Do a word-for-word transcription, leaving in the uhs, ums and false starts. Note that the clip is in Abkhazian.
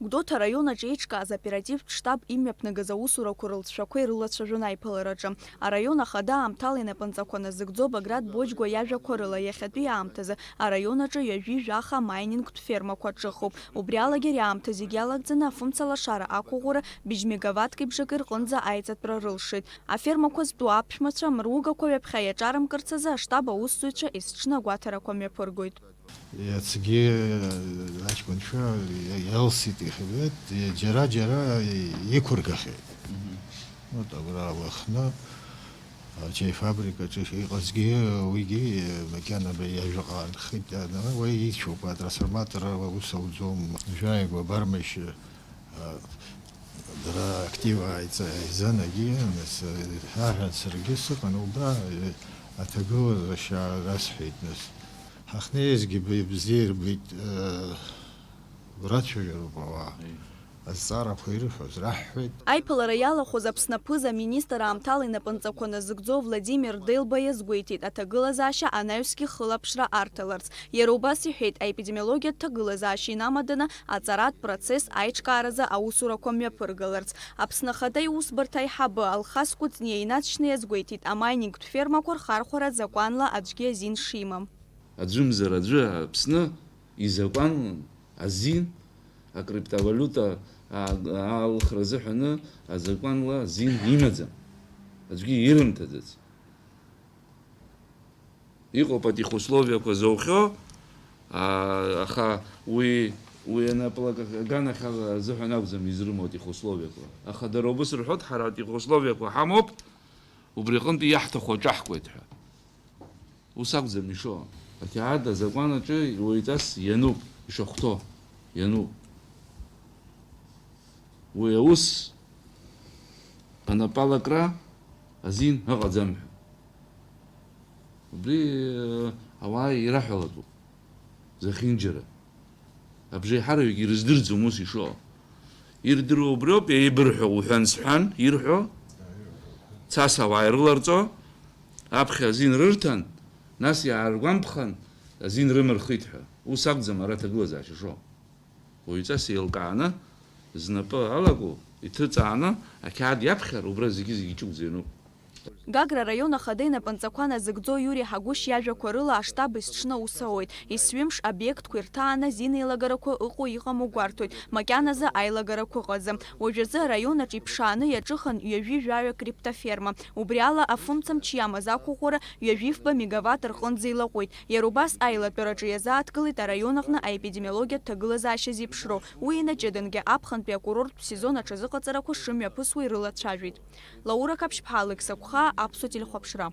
Гәдоуҭа араион аҿы еиҿкааз аоперативтә штаб имҩаԥнагаз аусурақәа рылҵшәақәа ирылацәажәон аиԥылараҿы. Араион ахада аамҭала инапынҵақәа назыгӡо Баграт Боџьгәа иажәақәа рыла, иахьатәи аамҭазы араион аҿы ҩажәи жәаха амайнинг фермақәа ҿыхуп. Убри алагьы ари аамҭа зегь иалагӡаны афымца лашара ақәыӷәӷәара быжь мегаваттки бжаки рҟынӡа аиҵатәра рылшеит. Афермақәа зтәу аԥшәмацәа мругақәа ҩаԥхьа иаҿарымкырц азы аштаб аусзуҩцәа есыҽны агәаҭарақәа мҩаԥыргоит. Иацгьы аҷкәынцәа иалсит, ихҩеит, џьара-џьара иқәыргахьеит. Вот абра Лыхны ачаифабрикаҿы иҟазгьы уигьы макьана абри иажәаҟа аанхеит, уи ицәоуп, атрансформатор аус ауӡом. Жәаҩа гәабармашь, а, дара актив ааица-, ааизанагьы, нас, аҳәан саргьы сыҟан убра, аҭагылазаашьа расҳәеит, нас. Ҳахьнеизгьы б-, бзиа ирбеит, э, рацәажәароуп ауаа. Азҵаарақәа ирыхьуаз раҳҳәеит. Аиԥылара иалахәыз Аԥсны аԥыза-министр аамҭала инапынҵақәа назыгӡо Владимир Делба иазгәеиҭеит, аҭагылазаашьа анаҩсгьы хылаԥшра арҭаларц. Иара убас иҳәеит, аепидемиологиатә ҭагылазаашьа инамаданы аҵаратә процесс аиҿкааразы аусурақәа мҩаԥыргаларц. Аԥсны Ахада иусбарҭа аиҳабы Алхас Кәыҵниа инаҵшьны иазгәеиҭеит, амайнингтә фермақәа рхархәара закәанла аӡәгьы азин шимам. Аӡәымзар аӡәы Аԥсны изакәанлан азин акриптовалиута аа-, аалхра азыҳәаны азакәанла азин имаӡам. Аӡәгьы ирымҭаӡац. Иҟоуп атих условиақәа зоухьоу, аа, аха уи, уи анаплак аганахьала азыҳәан акәӡам изрымоу атих условиақәа. Аха дара убыс рҳәоит, ҳара атих условиақәа ҳамоуп, убри аҟынтәи иаҳҭаху аҿаҳкуеит ҳәа. Ус акәӡам ишыҟоу. Ақьаад азакәан аҿы уаҩҵас иануп, ишахәҭоу, иануп. Уи аус анапалакра азин ыҟаӡам ҳәа. Убри, э, ауаа ираҳәалатәуп, зехьынџьара. Абжеиҳараҩык ирыздырӡом ус ишыҟоу. Ирдыруа убриоуп, еибырҳәо уҳәан-сҳәан ирҳәо, цас ауаа ирыларҵо, аԥхьа азин рырҭан, нас иааргәамԥхан, азин рымырхит ҳәа. Ус акәӡам ара аҭагылазаашьа шыҟоу. Уаҩҵас еилкааны, знапы алаку иҭыҵааны, ақьаад иаԥхьар, убра зегьы-зегьы ҷыкәӡа иануп. Гагра араион ахада инапынҵақәа назыгӡо Иури Ҳагәышь иажәақәа рыла, аштаб есыҽны аус ауеит. Есҩымш обиектқәа ирҭааны азин еилагарақәа ыҟоу-иҟаму гәарҭоит, макьаназы аилагарақәа ыҟаӡам. Уажәазы араион аҿы иԥшааны иаҿыхан ҩажәи жәаҩа криптоферма. Убри ала афымца мчы иамаз ақәыӷәӷәара ҩажәи фба мегаватт рҟынӡа илаҟәит. Иара убас аилатәараҿы иазааҭгылеит араион аҟны аепидемиологиатә ҭагылазаашьа зеиԥшроу. Уи инаҷыдангьы аԥхынтәи акурорттә сезон аҽазыҟаҵарақәа шымҩаԥысуа ирылацәажәеит. Лаура Қаԥшьԥҳа, Алықьса Қәхаа, Аԥсуа телехәаԥшра.